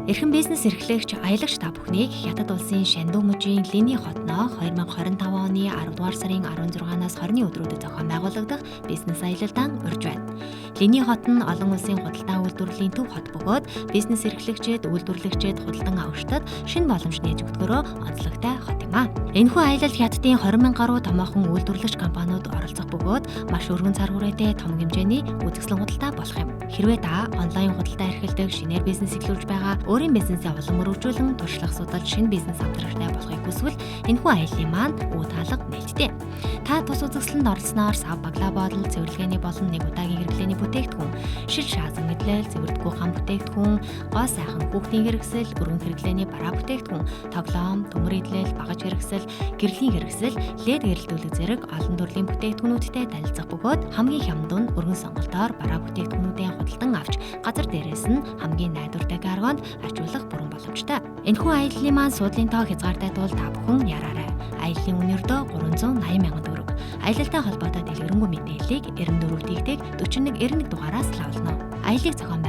Эрхэм бизнес эрхлэгч, аялагч та бүхнийг Хятад улсын Шандун мужийн Линий хотноо 2025 оны 10 дугаар сарын 16-наас 20-ны өдрүүдэд зохион байгуулагдах бизнес аялалдаан урьж байна. Линий хот нь олон улсын худалдаа үйлдвэрлэлийн төв хот бөгөөд бизнес эрхлэгчид, үйлдвэрлэгчид, худалдан авагчдад шинэ боломж нээж өгдөгөөрөө онцлогтой хот юм а. Энэхүү аялал Хятадын 20 мянган гаруй томоохон үйлдвэрлэгч компаниуд оролцох бөгөөд маш өргөн цар хүрээтэй том хэмжээний үзэсгэлэн худалдаа болох юм. Хэрвээ та онлайн худалдаа эрхэлдэг, шинээр бизнес эхлүүлж байгаа, өөрийн бизнесээ улам өргөжүүлэн туршлага судалж шинэ бизнес хамтрагчтай болохыг хүсвэл энэхүү аяллаа маань үе таалга нээлттэй. Та тус үзэсгэлэнд оролцсноор сав баглаа бодол, цэвэрлэгээний болон нэг удаагийн хэрэглээний бүтээгдэхүүн, шил шаазан мэдлэл, цэвэрдэггүй хам бүтээгдэхүүн, гоо сайхан хүүхдийн хэрэгсэл, өргөн хэрэглээний бараа бүтээгдэхүүн, тоглоом, төмөр эдлэл, багаж хэрэгсэл, гэрлийн хэрэгсэл, лед гэрэлтүүлэг зэрэг олон төрлийн бүтээгдэхүүнүүдтэй танилцах бөгөөд хамгийн хямд нь өргөн сонголтоор бараа бүтээгдэхүүнүүдээ худалдан авч газар дээрээс нь хамгийн найдвартай каргонд арчуулах бүрэн боломжтой. Энэхүү аяллаа маань суудлын тоо хязгаартай тул та бүхэн яраарай. Аяллаа үнэ өртөө 380 мянган төгрөг. Аялалтай холбоотой дэлгэрэнгүй мэдээллийг 94 тэгтэг 41 91 дугаараас лавлана. Аяллыг зохион